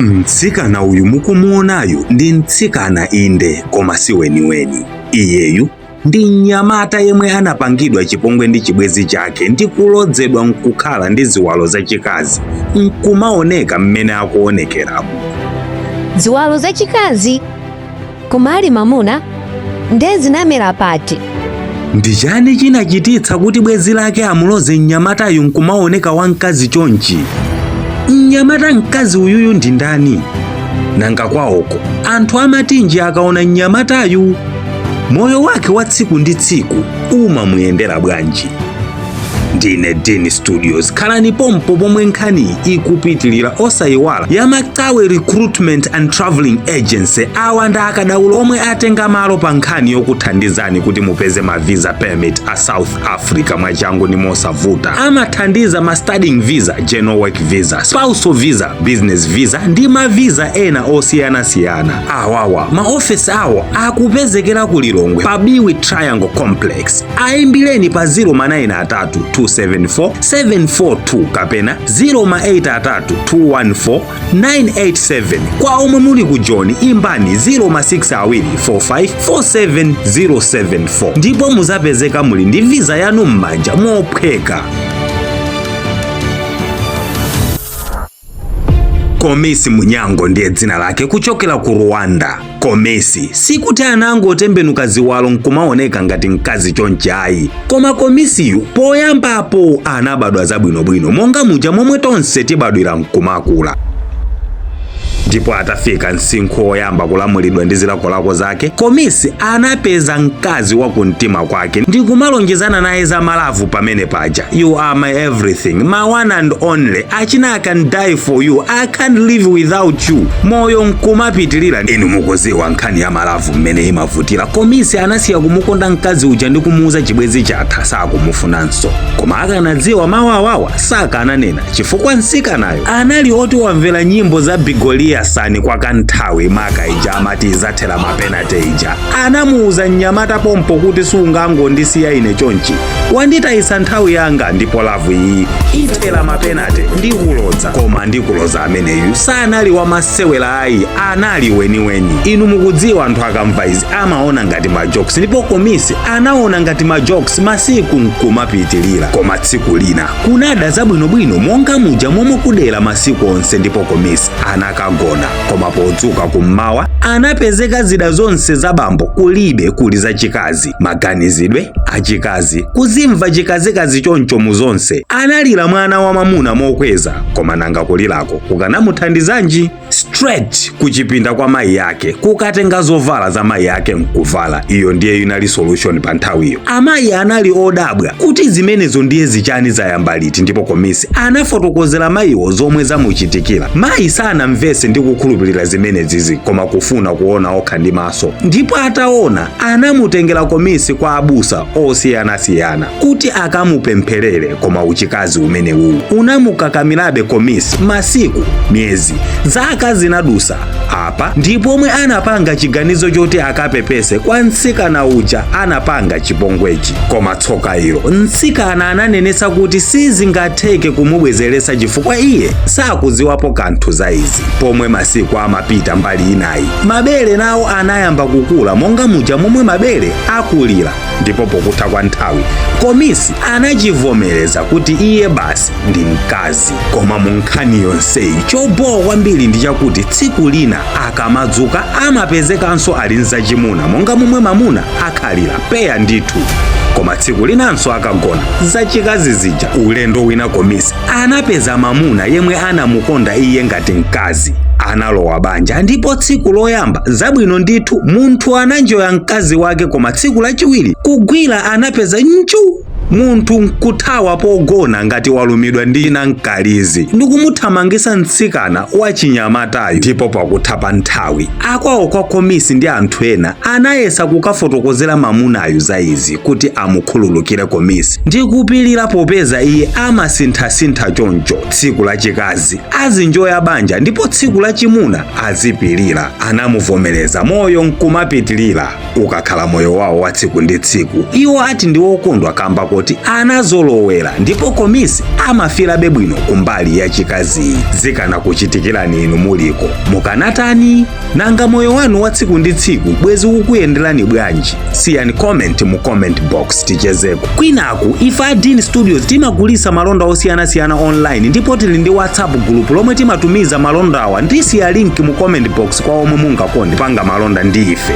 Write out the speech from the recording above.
Mtsikana uyu mukumuonayu ndi mtsikana inde, koma si weniweni. Iyeyu ndi mnyamata yemwe anapangidwa chipongwe ndi chibwenzi chake ndi kulodzedwa nkukhala ndi ziwalo zachikazi, nkumaoneka mmene akuonekeramu. Ziwalo zachikazi? Koma ali mamuna? Nde zinamera pati? Ndi chani chinachititsa kuti bwenzi lake amuloze mnyamatayu nkumaoneka wamkazi chonchi? Mnyamata mkazi uyuyu ndi ndani? Nanga kwawoko anthu amatinji akaona mnyamatayu? Moyo wake wa tsiku ndi tsiku umamuyendera bwanji? Ndine Dini Studios, khalani pompo pomwe nkhani ikupitilira. Osayiwala ya Makawe Recruitment and Traveling Agency. Awa ndi akadaulo omwe atenga malo pa nkhani yokuthandizani kuti mupeze ma visa permit a South Africa mwachangu ndi mosavuta. Amathandiza ma studying visa, general work visa, spousal visa, business visa ndi ma visa ena osiyanasiyana. Awawa maofesi awo akupezekera ku Lilongwe pa Biwi Triangle Complex. Ayimbireni pa 093 274 742 kapena 083 214 987. Kwa omwe muli ku Joni, imbani 062 45 47074 ndipo muzapezeka muli ndi visa yanu m'manja mophweka. Komisi Munyango ndiye dzina lake, kuchokera ku Rwanda. Komisi sikuti anangotembenuka ziwalo nkumaoneka ngati mkazi chonchi ayi, koma Komisiyu poyambapo anabadwa zabwinobwino monga muja momwe tonse tibadwira nkumakula. Ndipo atafika msinkhu woyamba kulamulidwa ndi zilakolako zake, Komisi anapeza mkazi wa kumtima kwake ndi kumalonjezana naye za ma love pamene paja. "You are my everything, my one and only, achina I can die for you, I can't live without you." Moyo nkumapitilira. Inu mukuziwa nkhani ya ma love mmene imavutira. Komisi anasiya kumukonda mkazi uja ndi kumuuza chibwenzi chatha, sakumufunanso. Koma akanadziwa mawu awawa sakananena, chifukwa mtsikanayo anali oti wamvera nyimbo za Bigolia Sani kwa kanthawi, maka ija amati izathera ma penalty ija. Anamuuza mnyamata pompo kuti sungangondisiya ine chonchi, wanditayisa nthawi yanga, ndipo love iyi ithera ma penalty, ndikulodza. Koma ndikuloza ameneyu sanali wamasewera ayi, anali weniweni. Inu mukudziwa anthu akamva izi amaona ngati ma jokes, ndipo Komisi anaona ngati ma jokes. Masiku nkumapitilira, koma tsiku lina kunada zabwinobwino monga muja momwe kudera masiku onse, ndipo Komisi anakagona. Koma podzuka kummawa anapezeka zida zonse za bambo kulibe, kuli zachikazi, maganizidwe achikazi, kuzimva chikazikazi choncho mu zonse. Analira mwana wa mamuna mokweza, koma nanga kulirako kukanamuthandizanji? Straight kuchipinda kwa mayi yake kukatenga zovala za mayi yake nkuvala. Iyo ndiye inali solution pa nthawiyo. Amayi anali odabwa kuti zimenezo ndiye zichani, zayamba liti? Ndipo Komisi anafotokozera mayiwo zomwe zamuchitikira. Mayi sanamvese ndi kukhulupirira zimenezizi, koma kufuna kuona okha ndi maso. Ndipo ataona, anamutengera Komisi kwa abusa osiyanasiyana kuti akamupempherere. Koma uchikazi umenewu unamukakamirabe Komisi. Masiku, miyezi, zaka zinadusa. Apa ndipomwe anapanga chiganizo choti akapepese kwa mtsikana uja anapanga chipongwechi. Koma tsoka ilo, mtsikana ananenetsa kuti sizingatheke kumubwezeresa chifukwa iye sakuziwapo kanthu za izi. Pomwe masiku amapita, mbali inayi mabere nawo anayamba kukula monga muja momwe mabere akulira. Ndipo pokutha kwa nthawi Komisi anachivomereza kuti iye basi ndi mkazi. Koma mu nkhani yonseyi chobowa kwambiri ndi chakuti tsiku lina akamadzuka amapezekanso ali nzachimuna monga momwe mamuna akhalira peya ndithu, koma tsiku linanso akagona zachikazi zija. Ulendo wina Komisi anapeza mamuna yemwe anamukonda iye ngati mkazi. Analowa banja, ndipo tsiku loyamba zabwino ndithu, munthu ananjoya mkazi wake. Koma tsiku lachiwiri kugwira anapeza nchu, munthu nkuthawa pogona ngati walumidwa ndi namkalizi ndikumuthamangisa mtsikana wachinyamatayo. Ndipo pakutha pa nthawi akwawo kwa Komisi ndi anthu ena anayesa kukafotokozera mamunayu za izi kuti amukhululukire Komisi ndi kupilira, popeza iye amasinthasintha choncho, tsiku lachikazi azinjoya banja ndipo tsiku lachimuna azipilira. Anamuvomereza, moyo nkumapitilira. Ukakhala moyo wawo wa tsiku ndi tsiku, iwo ati ndi wokondwa kamba kuti oti anazolowera, ndipo Komisi amafilabe bwino kumbali yachikaziyi. Zikanakuchitikirani inu muliko, mukanatani? Nanga moyo wanu wa tsiku ndi tsiku bwezi ukuyenderani bwanji? Siyani comment mu comment box, tichezeko. Kwinaku ife a Dean Studios timagulisa malonda osiyanasiyana online, ndipo tili ndi WhatsApp group lomwe timatumiza malondawa. Ndisiya link mu comment box kwa omwe mungakonde panga malonda ndi ife.